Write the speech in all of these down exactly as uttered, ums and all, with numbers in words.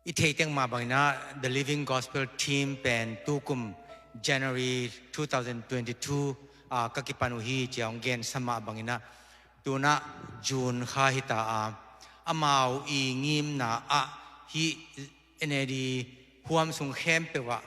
I theih teng mah bangin ah The Living Gospel Team pen tukum January two thousand twenty-two ah ka kipan uh hi ci-a hong gensa mah bangin ah, tu-in ah June kha hi ta a, amau i ngimna ah hih N A D huam sung khempeuh ah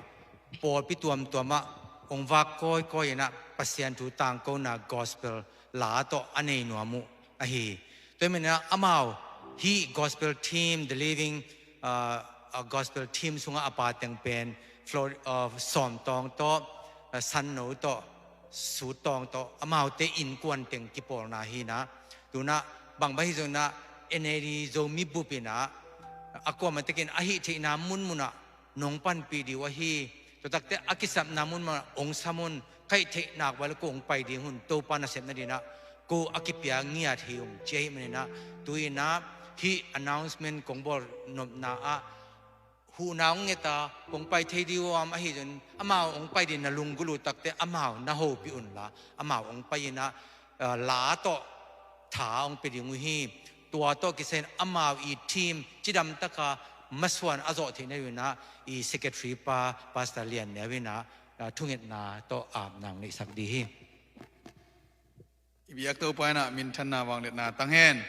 pawlpi tuamtuam ah hong vak kawikawi in ah Pasian thu tangkona gospel la tawh a nei nuam uh ahi hi. Tua ahih manin ah amau hih gospel team, The Living, uh, uh, Gospel Team sungah a pa teng pen Flor-, uh, Sawm Tawng tawh, uh, San No tawh, Sut Tawng tawh, amaute innkuan teng kipawlna hi-in ah, tu-in ah bangbang hi zongin ah N A D Zomi bup in ah a kuamah tekin a hih theihna munmun ah nong panpih ding uh ahi. Tua takte a kisapna munmun ah hong sam un, ka hih theih nak val ko hong pai ding un, Topa nasep nadingin ah ko a kipia ngiat hi ung ci ahih manin ah, tu-in ah hih announcement kong bawl nopna ah huhna hong nget a, kong pai thei ding uh hiam, ahi zongin amau hong pai ding na lunggulh uh takte amau na hopih unla, amau hong pai in ah, uh, la tawh tha hong pia ding uh hi. Tua tawh kisai-in amau i team cidam taka masuan a zawh theih nadingin ah i secretary pa Pastor Lian Neu in ah, uh, thungetna tawh apna hong neihsak ding hi. I biak Topa in ah minthanna vangliatna tang hen.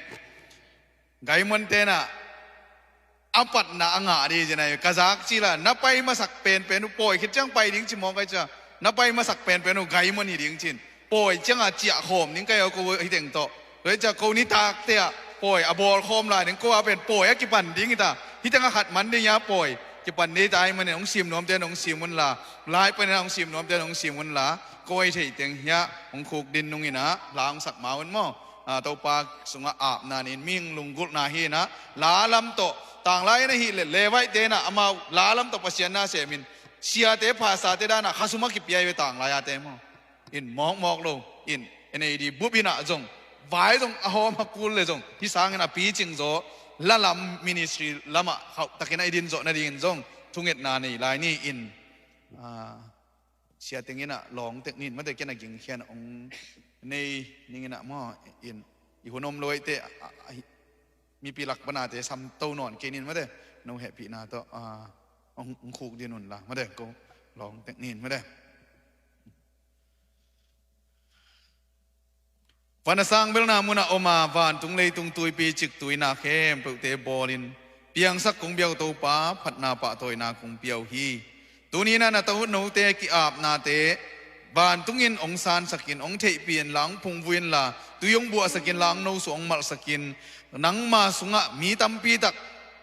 Gaimonte in ah a patna a ngah ding ci-in ah, ka zak cil a, na pai masak penpen uh, pawi khit ciang pai ding ci mawk ka hih ciang, na pai masak penpen uh gaimon hi ding ci-in, pawi ciangah ciahkhawm ding ka hi a, ko hih teng tawh. Tua hi ciang ko nitakte ah pawi a bawlkhawm lai ding, ko a pen pawi a kipan ding hi ta, hih teng a khat man ding hi a, pawi kipan ding hi ta ahih manin hong sim nuamte in hong sim unla, lai panin ah hong sim nuamte in hong sim unla, ko a i theih teng hiah hong khukdin nung in ah la hong sak ma un maw. Ah, Topa sungah apna nei-in, mihing lunggulhna hi-in ah, la lam tawh, tanglai in ahih leh Levite in ah amau la lam tawh Pasian na sem in, siate, pastorte dan ah khasum a kipia hi ve, tanglai ate maw. In mawkmawk lo in, N A D bup in ah zong, vai zong a hawm a kul leh zong, hih sangin a picing zaw, la lam ministry lamah khauhtakin a i din zawh nadingin zong thungetna nei lai ni in, ah, sia teng in ah lawng tek ni in, mate, ken a gingkhia-in hong nei ning in ah maw, in i hun om lo ahih teh, a, a, a, mipi lak panate samto nawn kei ni in, mate, no hehpihna tawh, ah, hong, hong khukdin unla, mate, ko lawng tek ni in, mate. Van a sang belna munah om a, vantung leitung tuipi ciktui na khempeuhte bawlin piangsak kong bia uh Topa, phatna pahtawina kong pia uh hi. Tuni in ah na tawh uh note ki-apnate vantung in hong sansak in, hong theihpih inla, hong phungvuh inla, tui hong buahsak inla, hong nosuah, hong malhsak in, nangma sungah mi tampi tak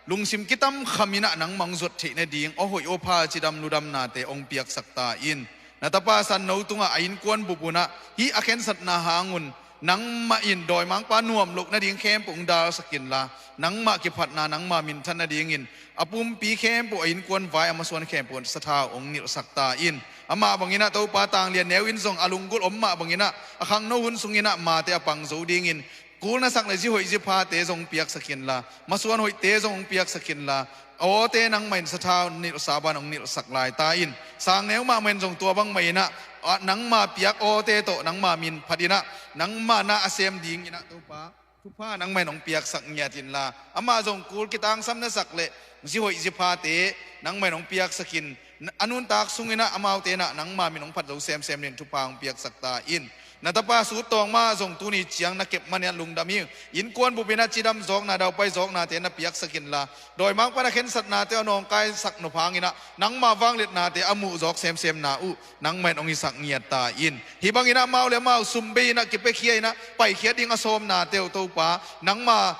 lungsim kitamkham in ah nangmah hong zuat theih nading aw hoih aw pha, cidam ludamnate hong piaksak ta in. Na tapa San No tungah a innkuan bup un ah hih a khensatna hang un nangmah in dawimangpa nuam loh nading khempeuh hong dalsak inla, nangmah kiphatna, nangmah minthan nadingin a pumpi khempeuh, a innkuan vai a masuan khempeuh sathau hong nilhsak ta in. Amah bangin ah Topa, Tang Lian Neu in zong a lunggulh om mah bangin ah a khangno hun sungin ah mate a pang zo dingin kul na sak leh zi hoih zi phate zong piaksak inla, masuan hoihte zong hong piaksak inla, awte nangmah in sathau nilhsa ban hong nilhsak lai ta in. Sang Neu mahmah in zong tua bangmah in ah, ah, nangma piak awte tawh nangma min phat in ah, nangma na a sem dingin ah Topa, thupha nangmah in hong piaksak ngiat inla, amah zong kul kitangsam na sak leh zi hoih zi phate nangmah in hong piaksak in, a nuntak sungin ah amaute in ah nangma min hong phat zo semsem dingin thupha hong piaksak ta in. Na tapa Sut Tawng mah zong tuni ciang na kep manin ah lungdam hi. Innkuan bup in ah cidam zawkna, daupai zawknate na piaksak inla, dawimangpa na khensatnate a nawngkaisak nop hangin ah nangma vangliatnate a muh zawk semsemna uh nangmah in hong hisak ngiat ta in. Hih bangin ah amau leh amau sum bei in ah kipiakhia in ah paikhia ding a sawmnate uh Topa, nangma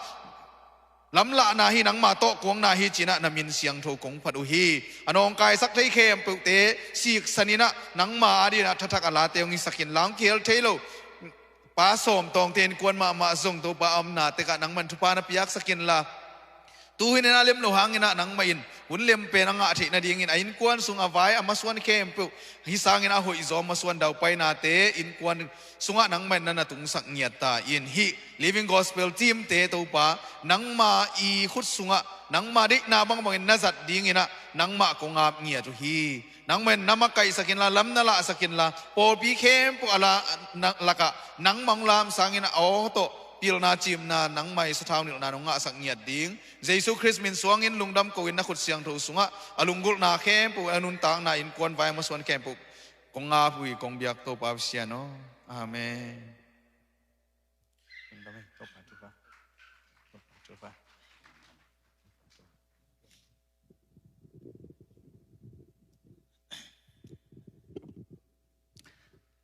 lamlahna hi, nangma tawh kuangna hi ci-in ah na min siangtho kong phat uh hi. A nawngkaisak thei khempeuhte siksan in ah nangma adingin ah thathak a late hong hisak inla, hong kihel thei lo Pa Sawm Tawngte innkuan mahmah zong Topa a omna tekah nangmah in thupha na piaksak inla, tu hun in ah lem loh hangin ah nangmah in hun lem pen a ngah theih nadingin a innkuan sung a vai a masuan khempeuh, hih sangin a hoihzaw masuan daupainate innkuan sungah nangmah in na na tungsak ngiat ta in. Hih Living Gospel Team-te Topa, nangma i khut sungah nangma deihna bangbangin na zat dingin ah nangmah kong ap ngiat uh hi. Nangmah in na makaihsak inla, lam na lahsak inla, pawlpi khempeuh a la, na, lakah nangmah hong lamsang in ah aw tawh pilna cimna nangmah i sathau nilhna nong ngahsak ngiat ding Jesu Khrist min suangin lungdam ko-in na khut siangtho sungah a lunggulhna khempeuh, a nuntakna innkuan vai a masuan khempeuh kong ngap uh hi, kong biak Topa Pasian aw. Amen.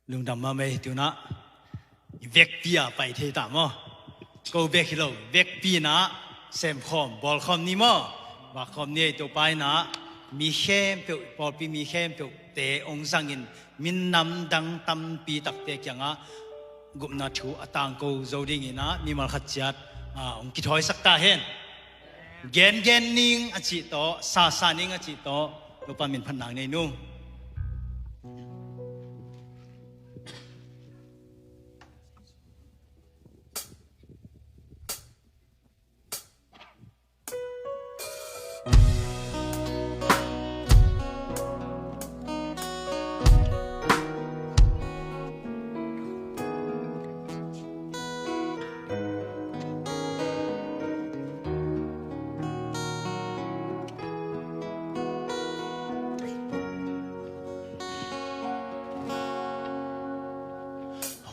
Lungdam mahmah ei. Tunah i vekpi-a pai thei ta maw? Ko bek hi lo, vekpi-in ah semkhawm, bawlkhawm ni maw? Vakkhawm ni ei. Topa in ah mi khempeuh, pawlpi mi khempeuhte hong zangin minam dang tampi takte kiangah gupna thu a tangko zo dingin ah mimal khat ciat, ah, hong kithawisak ta hen. Gengen ning a cih tawh, sasa ning a cih tawh, Topa min phat nang nei nu.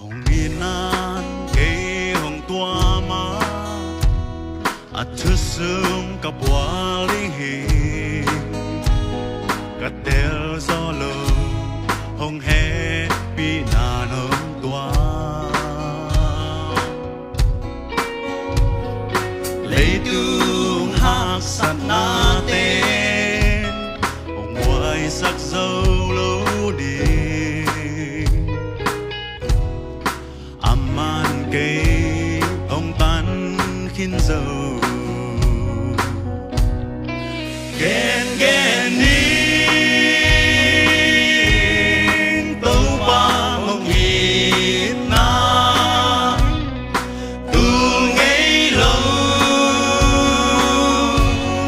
Hong itna kei hong tuam a, a thu sung ka bual ding hi. Ka tel zaw lo, hong hehpihna nong tuam. Leitung haksatnate hong muaisak zo lo ding. Aman kei hong tan khin zo. Gengen ning Topa hong itna, tul ngei lo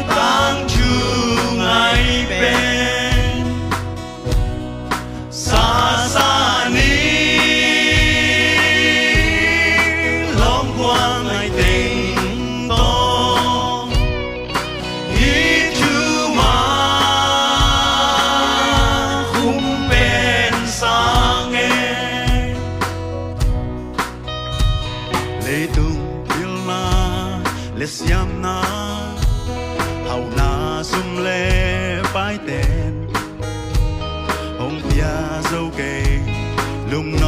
tangthu ngai pen. Sasa ni lawm kua ngai teng tawh, hih thu mah khum pen sang e. Leitung pilna le siamna, hauhna sum le paiten hong pia zo kei, lungno